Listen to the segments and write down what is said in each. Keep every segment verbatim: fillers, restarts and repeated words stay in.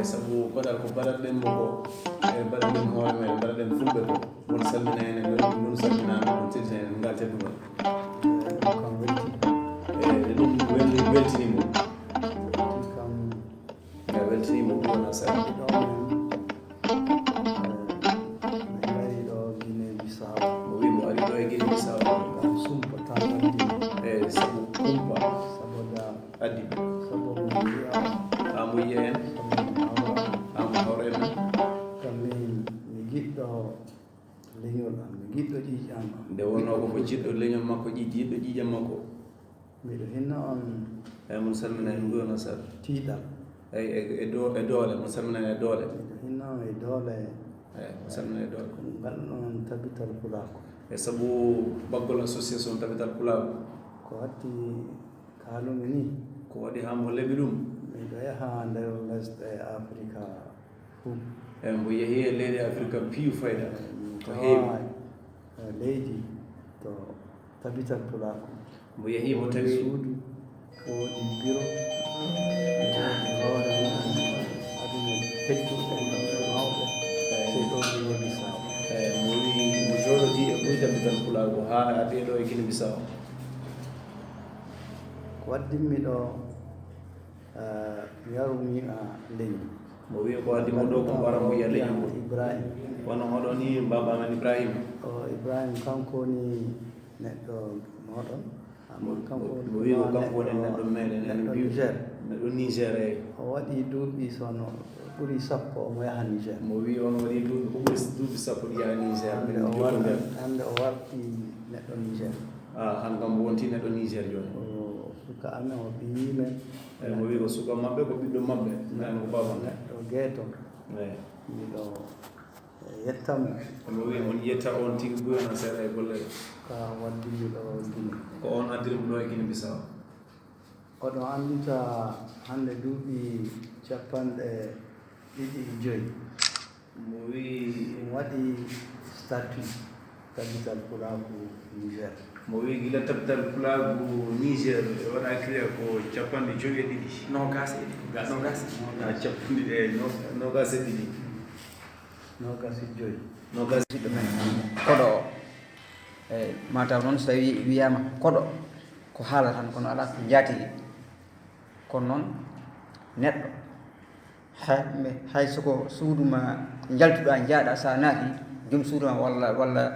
Sabu baɗal ko baɗaɗen mo ko, e baɗaɗen hoore men, baɗaɗen fulɓe ko. Mon salmina enen, mon salmina, on teddina enen ngal teddungal. E ɗum welni, weltini mo. Ngal weltini mo, ɗum wona sara. Min ngari ɗo Guinée Bissau. Mo wi mo ari ɗo e Guinée Bissau. Ngam sumpo tan addi. E sabu kumpa. Saboda addi. Sabu mo yi'a. Ha mo yi'a en. Sabu mo hawra. Ha mo hawra en. Kam min mi giɗɗo leñol am, mi giɗɗo ƴiiƴam am. Nde wonnoo ko mo jiɗɗo leñol makko, ƴi-, jiɗɗo ƴiiƴam makko. Miɗo hinna on. Eyi, mon salmina en, mbuy on asar. Tiiɗal. Eyi, e, e do-, e doole, mon salmina en e doole. Miɗo hinna on e doole. Eyi, mon salmina en e doole. Ko ngal ɗon Tabital Pulaaku. E sabu ɓaggol association Tabital Pulaaku. Ko watti kaalumi ni. Ko waɗi haa mo leɓi ɗum. Miɗo yaha nder lesɗe Afrika fuu. Eyi, mbo yehi e leyɗe Afrika piiw fayda. Eyi, mi ko heewi. Tawa, e leydi to Tabital Pulaaku. Mbo yehi mo tawi suudu, ko woodi biro, ko woodi hoore mum, aduna tedduɓe, mawɓe, sey ɗo Guinée Bissau. Eyi, mo wi mo jooɗodii e ɓuyta Tabital Pulaaku haa ardi ɗo e Guinée Bissau. Ko waddimmi ɗo, eh, mi yaru mi yi'a leñol. Mo wi ko addi mo ɗo ko mbara mo yi'a leñol ngol. Ibrahim. Wano oɗo ni baaba amen Ibrahim. O Ibrahim kanko woni neɗɗo moɗon. Amma kanko woni mo wi ko kanko woni neɗɗo meɗen, en neɗɗo mbiyu Niger. Neɗɗo Niger, eyi. O waɗi duuɓi sono ɓuri sappo omo yaha Niger. Mo wi on waɗi duuɓi ko ɓuri duuɓi sappo ɗi yaha Niger. Hannde o war-, hannde o warti neɗɗo Niger. Ah, han kam wonti neɗɗo Niger jooni. O suka amen, o ɓiyi men. Eyi, mo wi ko suka maɓɓe, ko ɓiɗɗo maɓɓe. Neɗɗo ko baaba am. Neɗɗo geeto. Eyi. Miɗo yetta mo. Mo wi on yetta on tigi buy on seeɗa e golle. Ka waddi mi ɗo Guinée. Ko on addiri mo ɗo e Guinée Bissau. Oɗon anndita hannde duuɓi capanɗe ɗiɗi e joy. Mo wi mi waɗi statut Tabital Pulaaku Niger. Mo wi gila Tabital Pulaaku Niger e waɗa kiriya ko capanɗe joy e ɗiɗi. Noogaas e ɗiɗi. Noogaas. Noogaas. A capanɗe, e no-, noogaas e ɗiɗi. Noogaas e joy. Noogaas. Musidɗo men koɗo o. Eyi, mataw noon so tawi wiyaama koɗo, ko haala tan, kono alaa ko njaatigi. Kono noon neɗɗo, hay, hay soko suudu ma njaltuɗaa, njaaɗaa, so a naati, joom suudu ma walla, walla,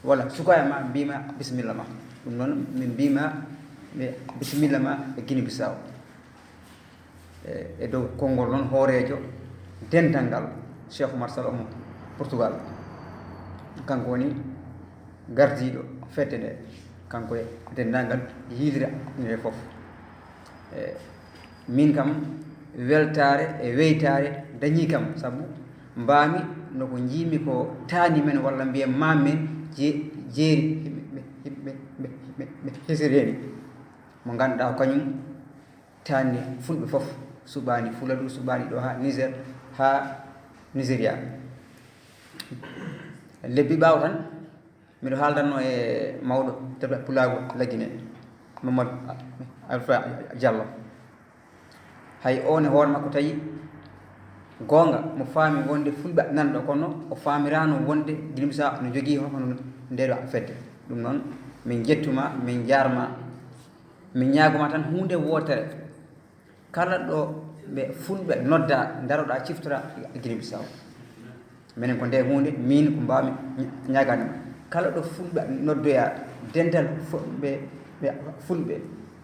walla sukaaɓe ma mbiima bisimilla ma. Ɗum noon min mbiima ɓe bisimilla ma e Guinée Bissau. E, e dow konngol noon hooreejo dental ngal, Cheikh Oumar Sall omo Portugal. Kanko woni gardiiɗo fedde nde, kanko e denndaangal yiilre nde fof. E, min kam, weltaare e weytaare dañii kam, sabu mbaami no ko njiimi ko taani men walla mbiyen maam men je-, jeeri, ɓe, ɓe hesiri heen. Mo ngannduɗaa ko kañum taanni fulɓe fof, suɓaani Fuladu, suɓaani ɗo haa Niger, haa Nigeria. Lebbi ɓaawo tan, miɗo haaldanno e mawɗo Tabital Pulaagu Lagine, Mamadou Alpha Diallo. Hay oon e hoore makko tawi goonga, mo faami wonde fulɓe nan ɗo, kono o faamiraano wonde Guinée Bissau no jogii hono nder fedde. Ɗum noon, min njettuma, min njaarma. Mi ñaagoma tan huunde wootere, kala ɗo ɓe fulɓe nodda, daroɗa ciftora Guinée Bissau. Minen ko nde huunde, miin ko mbaawmi ña-, ñaagaade ma. Kala ɗo fulɓe noddoyaa, dental fu-, ɓe, ɓe fulɓe,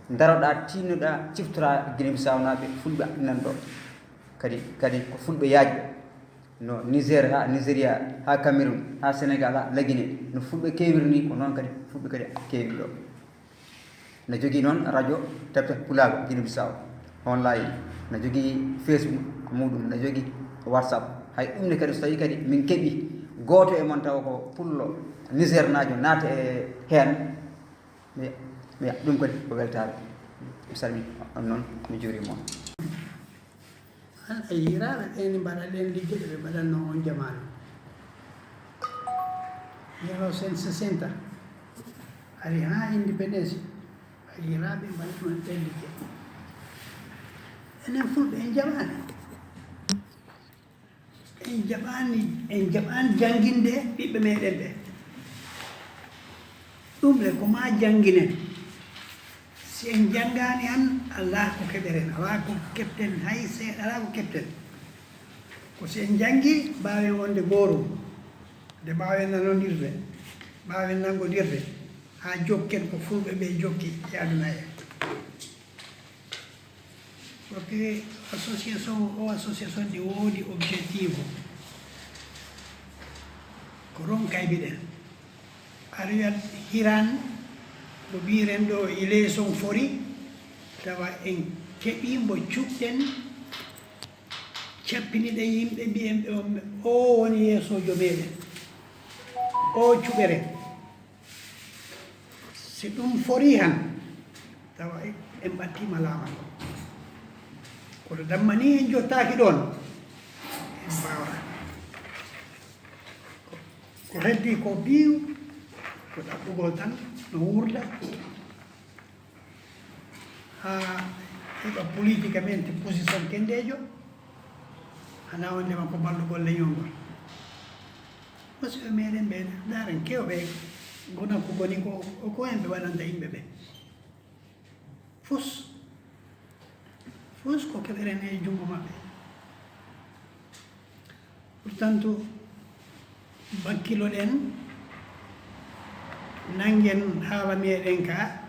ndaroɗaa, tinnoɗaa, ciftoraa Guinée Bissau naaɓe, fulɓe nan ɗo. Kadi, kadi ko fulɓe yaajɓe. No Niger haa Nigeria, haa Cameroun, haa Sénégal, haa La Guinée. No fulɓe keewiri ni, ko noon kadi fulɓe kadi keewiri ɗo. Na jogii noon radio Teftefe Pulaagu Guinée Bissau online, na jogii Facebook muɗum, na jogii WhatsApp. Hay ɗum ne kadi, so tawii kadi min keɓii gooto e mon tawa ko pullo Niger naajo naata e heen, mi, mi, ɗum kadi ko weltaare. Mi salmini on noon, mi juuriima on. An a yiyraɓe ɓe ni mbaɗa ɗen ligge ɗe ɓe mbaɗanno on jamaanu. Mille novecentos sessenta, ari haa indépendance, a yiyraɓe mbaɗanno ɗen ligge. Enen fulɓe en jaɓaani. En jaɓaani, en jaɓaani jannginde ɓiɓɓe meɗen ɓe. Ɗum le ko maa jannginen. Si en janngaani han, alaa ko keɓeren, alaa ko keɓten hay seeɗa, alaa ko keɓten. Ko si en njanngii, mbaawen wonde goorum, nde mbaawen nanondirde, mbaawen nanngondirde, haa jokken ko fulɓe ɓe jokki e aduna he. Parce que association o, association ɗi woodi objectif ko ron kaybiɗen. Ariyat hiran ko mbiiren ɗo e leeson fori, tawa en keɓii mbo cuɓɗen, cappiniɗen yimɓe, mbiyen ɓe on, o woni yeesoojo meɗen, o cuɓeren. Si ɗum fori han, tawa en ɓattiima laamal. Kono damma ni en jottaaki ɗoon, en mbaawata. Ko, ko heddi ko biiw, ko ɗaɓɓugol tan, no wuurda, haa heɓa politiquement position kendeejo, hanaa wonde ma ko ballugol leñol ngol. Musidɓe meɗen ɓe, ndaaren kewɓe, gona ko goni ko, ko, ko en ɓe waɗanta yimɓe ɓe. Fus, fus ko keɓeren e junngo maɓɓe. Pourtant, bakkiloɗen, nanngen haala meɗen ka,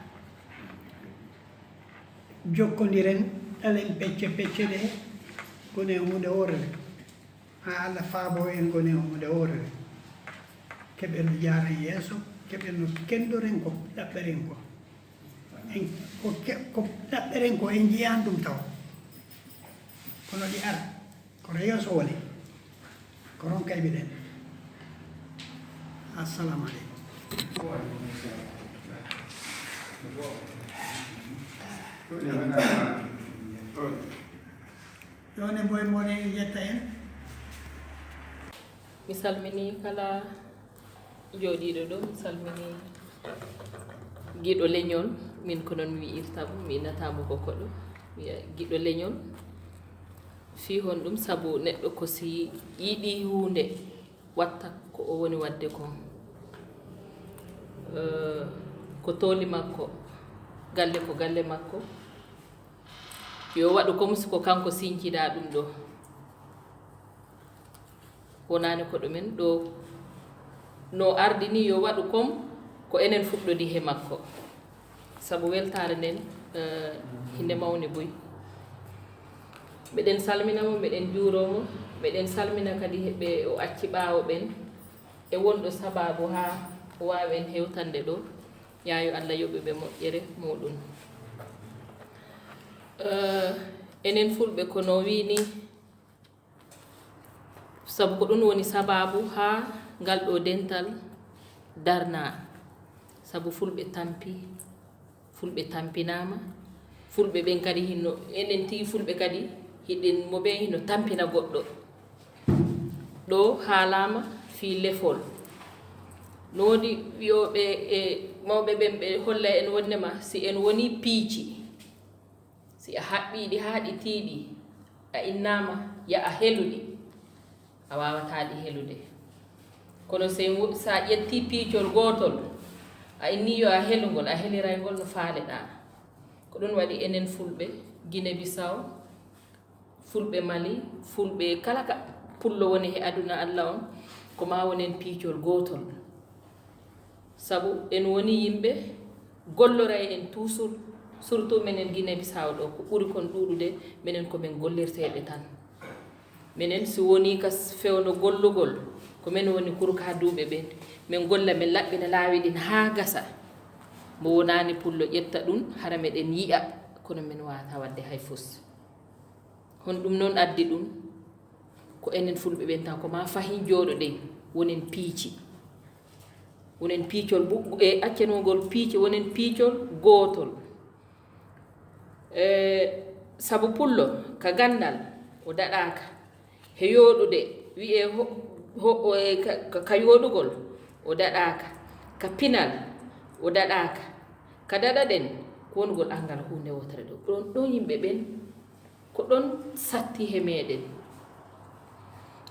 jokkondiren, ɗalen pecce pecce ɗe, kono e huunde worre. Haa Allah faabo en ngoni e huunde wootere. Keɓen no jaaren yeeso, keɓen no kenndoren ko ɗaɓɓeren ko. En, ko ke-, ko ɗaɓɓeren ko en njiyaani ɗum taw. Kono ɗi ara, kono yeeso woni. Ko ron kaybiɗen. Assalamu aleykum. Ɗon e boy moɗon e yetta en. Mi salmini kala jooɗiiɗo ɗo, mi salmini giɗo leñol, min ko noon mi wi'irta mo, mi innata mo ko koɗo, mi wi'a giɗo leñol. Fii honɗum? Sabu neɗɗo ko si yiɗi huunde, watta ko o woni waɗde kon. Eh, ko tooli makko, galle ko galle makko. Yo waɗu comme si ko kanko sincidaa ɗum ɗo. Wonaani ko ɗumen ɗo. No ardi ni yo waɗu comme ko enen fuɗɗodi he makko. Sabu weltaare nden, eh, hinde mawni buy. Meɗen salmina mo, meɗen juuroo mo, meɗen salmina kadi ɓe o acci ɓaawo ɓen. E wonɗo sabaabu haa o waawi en hewtande ɗo. Yaayo Allah yoɓu ɓe moƴƴere muɗum. Eh, enen fulɓe ko no wii ni, sabu ko ɗum woni sabaabu haa ngal ɗo dental darnaa. Sabu fulɓe tampi, fulɓe tampinaama, fulɓe ɓen kadi hinno, enen tigi fulɓe kadi hiɗen mo ɓe hinno tampina goɗɗo. Ɗo haalaama fii lefol. No woodi wiyooɓe e mawɓe ɓen ɓe holla en wonde ma si en woni piiji, si a haɓɓii ɗi haa ɗi tiiɗi, a innaama ya a helu ɗi, a waawataa ɗi helude. Kono si wo-, si a ƴettii piicol gootol, a innii yo a helu ngol, a heliray ngol no faaleɗaa. Ko ɗum waɗi enen fulɓe Guinée Bissau, fulɓe Mali, fulɓe kala ka, pullo woni he aduna Allah on, ko ma wonen piicol gootol. Sabu en woni yimɓe golloray en toujours, surtout menen Guinée Bissau ɗo, ko ɓuri kon ɗuuɗude, menen ko men gollirteeɓe tan. Menen si woni ka fewndo gollugol, ko men woni kurka duuɓe ɓen. Men golla, men laɓɓina laawi ɗin haa gasa. Mo wonaani pullo ƴetta ɗun, hara meɗen yi'a, kono men waata wadde hay fus. Hon ɗum non addi ɗum? Ko enen fulɓe ɓen tan, ko ma fahin jooɗoɗen, wonen piici. Wonen piicol bu-, e accanogol piici, wonen piicol gootol. E, sabu pullo, ka ganndal, o daɗaaka. He yooɗude, wi'e ho-, ho-, o e ka, ka, ka yooɗugol, o daɗaaka. Ka pinal, o daɗaaka. Ka daɗaɗen, ko wonugol anngal huunde wootere ɗo. Ɗon, ɗon yimɓe ɓen, ko ɗon satti he meɗen.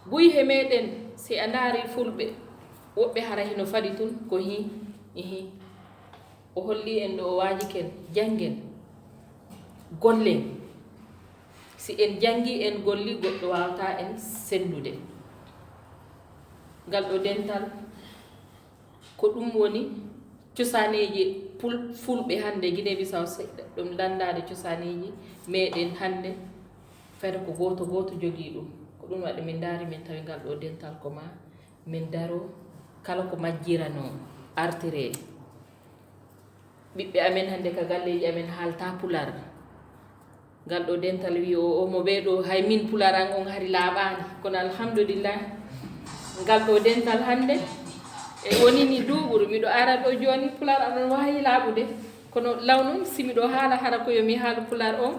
Buy he meɗen, si a ndaari fulɓe, woɓɓe hara hino fadi tun, ko hi, ihi. O holli en ɗo, o waaji ken, janngen, gollen. Si en janngi, en golli, goɗɗo waawata en senndude. Ngal ɗo dental, ko ɗum woni cosaaneeji pul-, fulɓe hannde Guinée Bissau seɗɗa, ɗum lanndaade cosaaneeji meɗen hannde, fayda ko gooto gooto jogii ɗum. Ko ɗum waɗi min ndaari, min tawi ngal ɗo dental ko ma min daro, kala ko majjiranoo artiree. Ɓiɓɓe amen hannde ka galleeji amen haalta Pulaar. Ngal ɗo dental wi o, o mo ɓee ɗo, hay min Pulaar an on hari laaɓaani. Kono alhamdulillah, ngal ɗo dental hannde, e woni ni duuɓuru, miɗo ara ɗo jooni, Pulaar an on waawi laaɓude. Kono law non, si miɗo haala, hara ko yo mi haalu Pulaar on,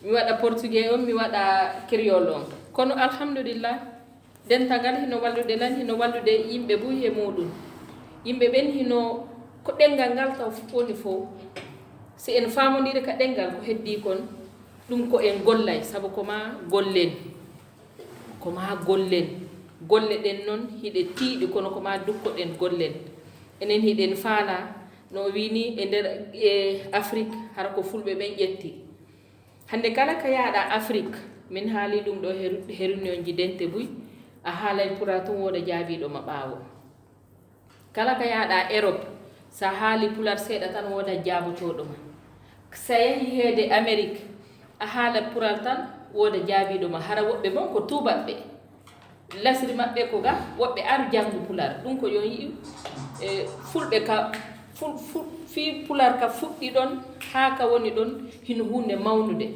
mi waɗa portugais on, mi waɗa créole on. Kono alhamdulillah, dental ngal hino wallude lan, hino wallude yimɓe buy he muɗum. Yimɓe ɓen hino, ko ɗenngal ngal taw fof woni fof. Si en faamondiri ka ɗenngal, ko heddii kon, ɗum ko en gollay, sabu ko ma gollen. Ko ma gollen. Golle ɗen non hiɗe tiiɗi, kono ko ma dukkoɗen gollen. Enen hiɗen faala, no o wiini, e nder, e Afrik, hara ko fulɓe ɓen ƴetti. Hannde kala ka yaaɗa Afrik, min haali ɗum ɗo he ru-, he réunion ji dente buy, a haalay Pulaar tun, wooda jaabiiɗo ma ɓaawo. Kala ka yaaɗa Europe, sa haali Pulaar seeɗa tan, wooda jaabotooɗo ma. Sa yahi heede Amerik, a haala Pulaar tan, wooda jaabiiɗo ma. Hara woɓɓe mon ko tuubaɓɓe. Lasri maɓɓe ko ga, woɓɓe aru janngu Pulaar. Ɗum ko yo yi'u, e, fulɓe ka, ful-, ful-, fii Pulaar ka fuɗɗi ɗon, haa ka woni ɗon, hino huunde mawnude.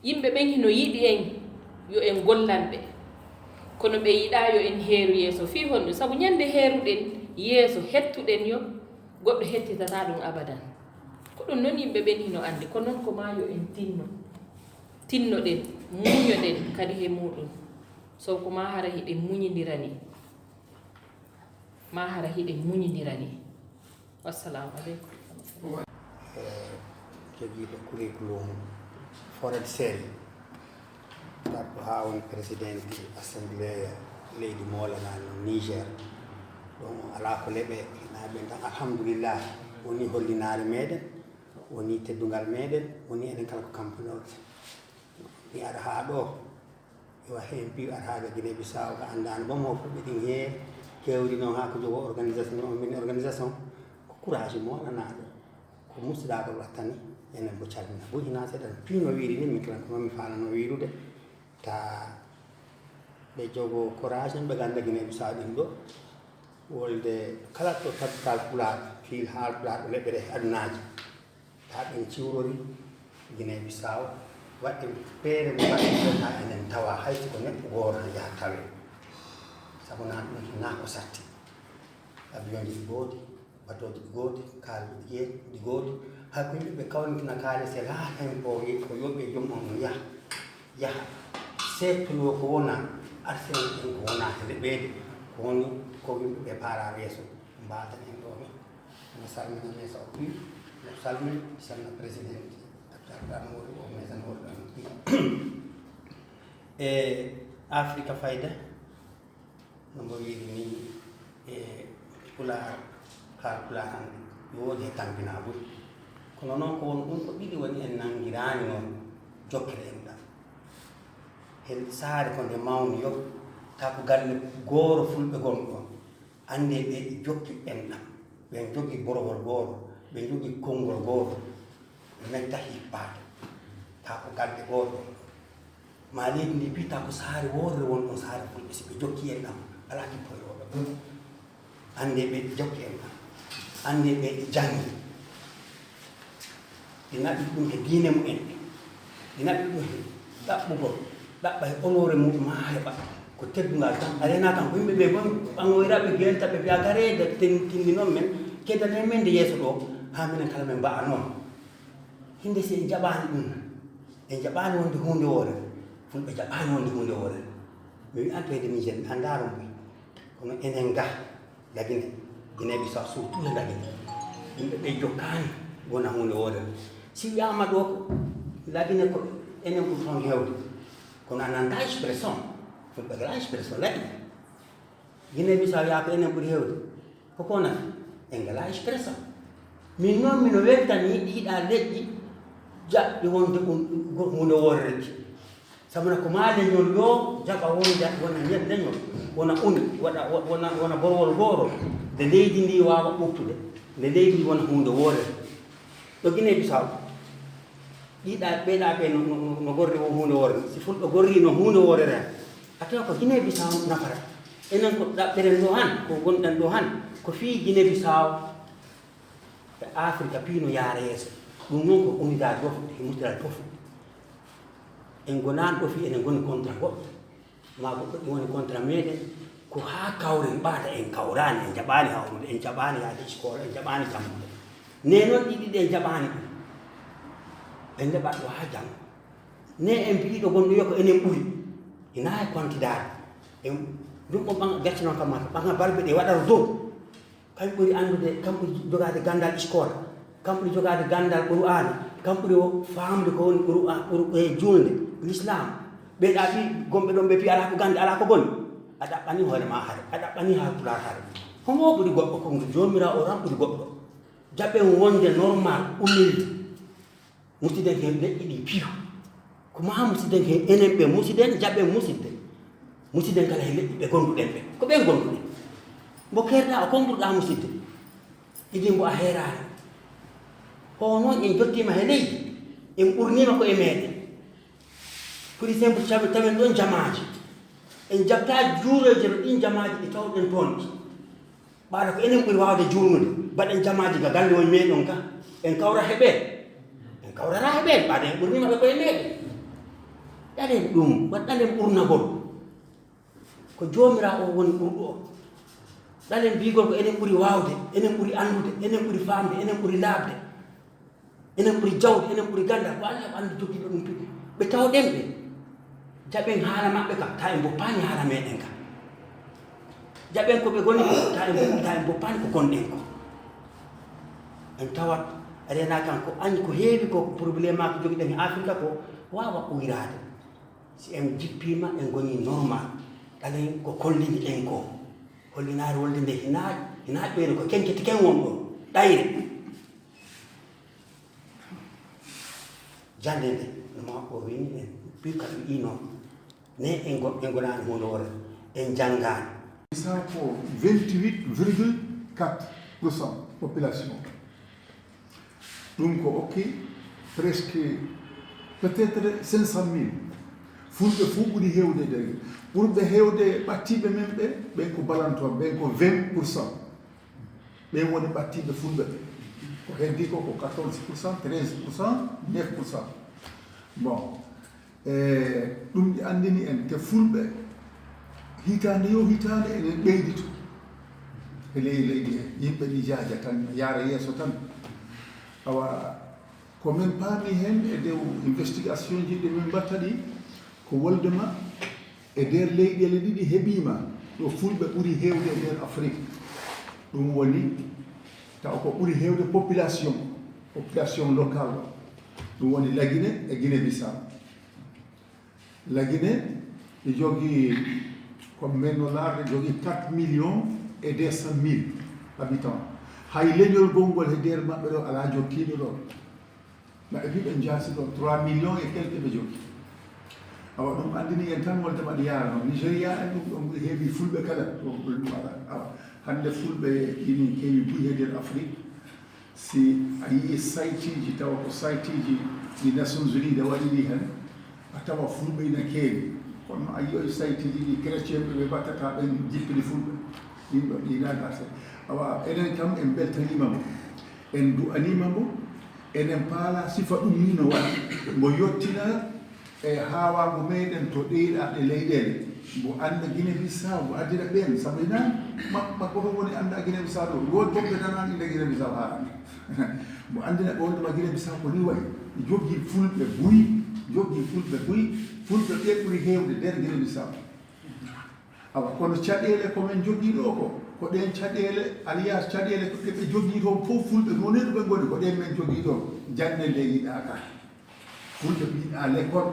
Yimɓe ɓen hino yiɗi en, yo en gollan ɓe. Kono ɓe yiɗaa yo en heeru yeeso. Fii honɗum? Sabu ñande heeruɗen yeeso, hettuɗen yo, goɗɗo hettitataa ɗum abadan. Ko ɗum non yimɓe ɓen hino anndi. Ko non ko maa yo en tinno. Tinnoɗen, muñoɗen kadi he muɗum. So ko maa hara hiɗen muñindira ni. Maa hara hiɗen muñindira ni. Wassalamu aleykum. Eh, jogiiɗo curriculum foreign seri, garɗo haa woni président assemblée leydi Moolana no Niger. Ɗum alaa ko leɓe, naa ɓen tan, alhamdulillah, woni hollinaare meɗen, woni teddungal meɗen, woni enen kala ko kampanooɓe. Mi ara haa ɗo, mi waɗa heen piiw ara haa ga Guinée Bissau, ga anndaano ba mo fulɓe ɗin hee kewri noon haa ko jogo organisation o, min organisation ko courage mo wonanaaɗo, ko musidagol wattani enen mo calmina. Buy hinaa seeɗa no piino wiiri ni, min kala ko noon mi faalano wiirude, ta ɓe jogo courage, ɓe gannda Guinée Bissau ɗin ɗo, wolde kala to capital Pulaar, fiil haal Pulaar ɗo leɓɓere adunaaji. Haa ɓen ciwrori Guinée Bissau, waɗde feere mo waɗi ɗon haa enen tawa, hay si ko neɗɗo gooto tan yaha tawe. Sabu naa ɗum hinaa ko satti. Avion ji ɗi goodi, bateau ji ɗi goodi, kaalis ɗi ge-, ɗi goodi. Hay ko yimɓe ɓe kawnitina kaalis e laa hen ko ye-, ko yooɓe joom on no yaha, yaha. Seettunoo ko wona arsene ɗen ko wona he leɓeede, ko woni ko yimɓe ɓe paara yeeso. Mbaɗen heen ɗo ni, no salmina mais so wi, no salmina sanna président, docteur Dramori, o mais an wol ɗon. E Afrika Fayda, no mbo wiiri ni, e Pulaar, haal Pulaar hannde, no woodi he tampinaa ɓuri. Kono noon ko won ɗum ko ɗiɗi woni en nanngiraani noon jokkere en ɗam. Hel saare ko nde mawni yo, Taa ko galle gooro fulɓe gon ɗoon. Anndee ɓe jokki enɗam, ɓe jogii borowol gooro, ɓe jogii konngol gooro, ɓe metta hippaade. Taa ko galle gooro ɗoon. Maa leydi ndi pitaa ko saare woorre won ɗoon, saare fulɓe, si ɓe jokki enɗam, alaa kippoyrooɗo. Anndee ɓe jokki enɗam, anndee ɓe janngi. Ɓe naɓi ɗum he diine mumen, ɓe naɓi ɗum he ɗaɓɓugol, ɗaɓɓa he oloore mum maa heɓa ko teddungal tan. A reenaa tan ko yimɓe ɓe gom ɓaŋoyraɓe genta ɓe mbiya gareede ten tinndi noon men, keddane men nde yeeso ɗo, haa minen kala men mba'a noon. Hinde si en jaɓaani ɗum, en jaɓaani wonde huunde woore, fulɓe jaɓaani wonde huunde woore. Mi wi'an to hedde Niger, mi anndaa ɗum buy, kono enen ga Lagine, Guinée Bissau surtout e Lagine, yimɓe ɓe jokkaani wona huunde woore. Si wiyaama ɗo ko Lagine ko enen ɓuri toon heewde, kono a nanndaa expression, fulɓe kala expression Lagine. Guinée Bissau wiyaa ko enen ɓuri heewde, ko ko nafi? En ngalaa expression. Min noon mino weltanii ɗiiɗaa leƴƴi jaɓɓi wonde huunde woore rek. Sabu na ko maa leñol yoo jaɓa wonde wona ñel leñol, wona uni, waɗa wona wona borowol gooro, nde leydi ndi waawa ɓurtude, nde leydi ndi wona huunde woore. Ɗo Guinée Bissau, ɗiiɗaa ɓeeɗaa ɓe no gorri o huunde woore, si fulɓe gorri no huunde woore ren, a tawa ko Guinée Bissau nafata. Enen ko ɗaɓɓeren ɗo han, ko gonɗen ɗo han, ko fii Guinée Bissau. E Afrika piino yaara yeeso. Ɗum noon ko unidade fof e multilaade fof. En gonaani ɗo fii enen ngoni kontra goɗɗo, maa goɗɗo ɗi woni kontra meɗen. Ko haa kawren ɓaata en kawraani, en jaɓaani hawrude, en jaɓaani yaade iskoola, en jaɓaani janngude. Ne noon ɗiɗi ɗi en jaɓaani ɗum. En ndeɓat ɗo haa janngo. Ne en mbiyi ɗo gonɗo yo ko enen ɓuri. Ina e kontidaade. En ɗum ɗo ɓaŋa gacce noon kam mata ɓaŋa balɓe ɗe waɗata dow. Kam ɓuri anndude, kam ɓuri jogaade ganndal iskoola, kam ɓuri jogaade ganndal Qur'aana, kam ɓuri faamde ko woni Qur'aan, Qur- e juulde, lislaam. Ɓe ɗaɓi gomɓe ɗon ɓe piya alaa ko gannde, alaa ko boni. A ɗaɓɓani hoore ma hare, a ɗaɓɓani haa pulaar hare. Homo ɓuri goɗɗo konngol, joomiraawo o tan ɓuri goɗɗo. Jaɓen wonde normal, umilde. Musiden heen leƴƴi ɗi piyu. Ko maa musiden heen enen ɓe musiden, jaɓen musitde. Musiden kala he leƴƴi ɓe gonduɗen ɓe. Ko ɓeen gonduɗen. Mbo keerɗaa o konngurɗaa musitde. Idin mbo a heeraani. Ko noon en jottiima he leydi. En ɓurniima ko e meeɗen. Pour exemple, tawi tawen ɗoon jamaaji. En jaɓtaa juureeje no ɗiin jamaaji ɗi tawɗen toon ɗi. Ɓaade ko enen ɓuri waawde juurnude, mbaɗen jamaaji ga galle won meeɗon ga, en kawra he ɓeen. En kawrataa he ɓeen, ɓaade en ɓurniima ɓe koye meeɗen. Ɗalen ɗum, waɗ ɗalen ɓurnagol. Ko Joomiraaɗo o woni ɓurɗo o. Ɗalen mbiigol ko enen ɓuri waawde, enen ɓuri anndude, enen ɓuri faamde, enen ɓuri laaɓde. Enen ɓuri jawdi, enen ɓuri ganndal, ko Allah anndi joggiiɓe ɗum tigi. Ɓe tawɗen ɓe, jaɓen haala maɓɓe kam, taa en mboppaani haala meeɗen kam. Jaɓen ko ɓe ngoni ko, taa en, taa en mboppaani ko ngonɗen ko. En tawat, a reenaa kan ko añi ko heewi ko probléme ko jogiɗen e Afrika ko waawa uyraade. Si en jippiima, en ngonii normal, ɗalen ko kollini en ko. Hollinaare wolde nde hinaa, hinaa ɓeyde ko kenketi ken won ɗo, ɗayre. Jannde nde, no maa o wini en, puis kadi ɗi noon. Ne en go-, en gonaani huunde wore, en janngaani. Sa ko vingt-huit virgule quatre pour cent population. Ɗum ko okki presque peut-être cinq cent mille. Fulɓe fof ɓuri heewde de. Ɓurɓe heewde ɓattiiɓe men ɓe, ɓen ko balantooɓe, ɓen ko vingt pour cent. Ɓen woni ɓattiiɓe fulɓe ɓe. Ko heddi ko, ko quatorze pour cent, treize pour cent, neuf pour cent. Bon, e ɗum ɗi anndini en, te fulɓe, hitaande yo hitaande, enen ɓeydito e ley leydi he. Yimɓe ɗi jaaja tan, yaara yeeso tan. Awa, ko min paami heen e dow investigation ji ɗi min mbatta ɗi, ko wolde ma e nder leyɗeele ɗiɗi heɓiima ɗo fulɓe ɓuri heewde e nder Afrik. Ɗum woni, taw ko ɓuri heewde population, population locale o. Ɗum woni La Guinée e Guinée Bissau. La Guinée, ɓe jogii, comme men no laarde, jogii quatre millions et deux cent mille habitants. Hay leñol gonngol he nder maɓɓe ɗo alaa jokkiiɗo ɗo. Ma e ɓe njaasi ɗo trois millions et quelques ɓe jogii. Awa, ɗum anndini en tan wonde maɗa yaara noon. Nigéria en ɗum ɗon ɓuri heewi fulɓe kala. Ɗum ɗum waɗa. Awa, hannde fulɓe ina keewi buy he nder Afrique. Si a yii saytiiji, tawa ko saytiiji ɗi Nations Unies ɗe waɗi ɗi heen, a tawa fulɓe ina keewi. Kono a yiyoy saytiiji ɗi chrétien ɓe ɓe mbattata ɓen jippini fulɓe. Ɗin ɗo ɗi naata se. Awa, enen kam en mbeltaniima mo. En du'aniima mo. Enen paala sifa ɗum ni no waɗi. Mo yottina e haawaango meɗen to ɗeyɗaaɗe leyɗeele. Mbo annda Guinée Bissau, mbo addira ɓeen, sabu ina ma, ma ko ɗum woni annda Guinée Bissau ɗo. Woodi boɓɓe nanaani innde Guinée Bissau haarani. Mbo anndina ɓe wonde ma Guinée Bissau ko ni wayi. Jogii fulɓe buy, jogii fulɓe buy, fulɓe ɓe ɓuri heewde nder Guinée Bissau. Awa, kono caɗeele ko men jogii ɗo ko, ko ɗeen caɗeele, alias caɗeele ko ɗe ɓe jogii toon fof fulɓe, no neɗɗo ɓe ngoni, ko ɗeen men jogii ɗoon. Jannde nde yiɗaaka. Fulɓe ɓe yiɗaa lekkol,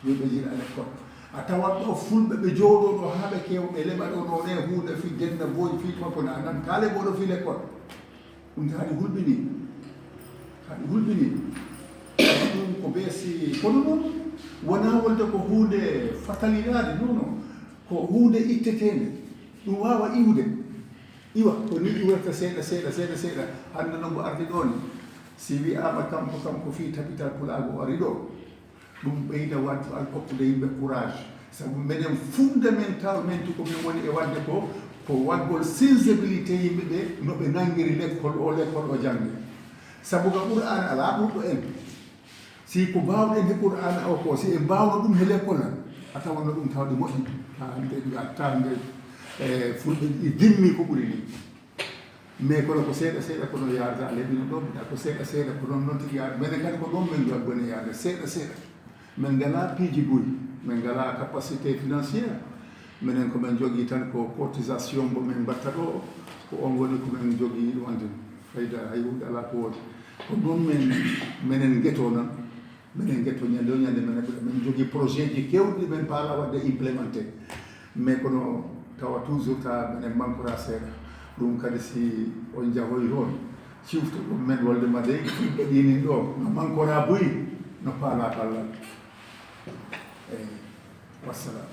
yo ɓe yiɗaa lekkol. A tawat ɗo fulɓe ɓe jooɗoo ɗo haa ɓe keewa, ɓe leɓa ɗo noone huunde fii dennda booji fii tuma kono a nan kaale mboɗo fii lekkol. Ɗum tawani hulɓinii. Haɗi hulɓinii. Ɗum ko beesi. Kono noon, wonaa wonde ko huunde fataliraade, non, non. Ko huunde itteteende. Ɗum waawa iwde. Iwa, ko ni iwrata seeɗa, seeɗa, seeɗa, seeɗa. Hannde noon mbo ardi ɗo ni. Si wiyaama kanko, kanko fii tabital pulaagu o ari ɗo. Ɗum ɓeyda waɗ-, waɗ-, hokkude yimɓe courage. Sabu menen fondamental men ko min woni e waɗde ko, ko waɗgol sensibilité yimɓe ɓe no ɓe nanngiri lekkol o, lekkol o jannge. Sabu ka Qur'aana alaa ɓurɗo en. Si ko mbaawɗen he Qur'aana o ko, si en mbaawno ɗum he lekkol han, a tawan no ɗum tawde moƴƴi. Taa hannde, taa hannde, e, fulɓe ɗi dimmi ko ɓuri ni. Mais kono ko seeɗa seeɗa kono yaarata, a leɓino ɗo, mbiɗa ko seeɗa seeɗa ko noon noon tigi yaarata. Menen kadi ko ɗoon men ngon-, ngoni yaarde, seeɗa seeɗa. Men ngalaa piiji buy, men ngalaa capacité financière. Menen ko men njogii tan ko cotisation mbo men mbatta ɗo, ko on woni ko men njogii ɗum anndi. Fayda hay huunde alaa ko woodi. Ko ɗum men, menen ngetoo noon. Minen ngetto ñande o ñande, minen mbiɗa, min jogii projet ji keewɗi ɗi min paala waɗde implémenté. Mais kono tawa toujours ta minen mankora seeɗa. Ɗum kadi si on njahoy toon, cifto ɗum men wolde ma dey, ɗiinin ɗo, no mankora buy, no paala ballal. Eyi, wassalam.